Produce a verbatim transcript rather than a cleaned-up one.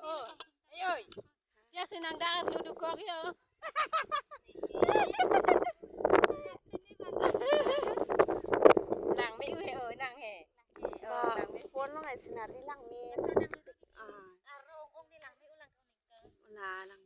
Oh, ayo. Ya, sinang dangat ludu kok yo. Langme u he, oh, nang he. Oh, langme. Phone along ai scenery langme. Ah. Arong ong ni langme u lang. Wala lang.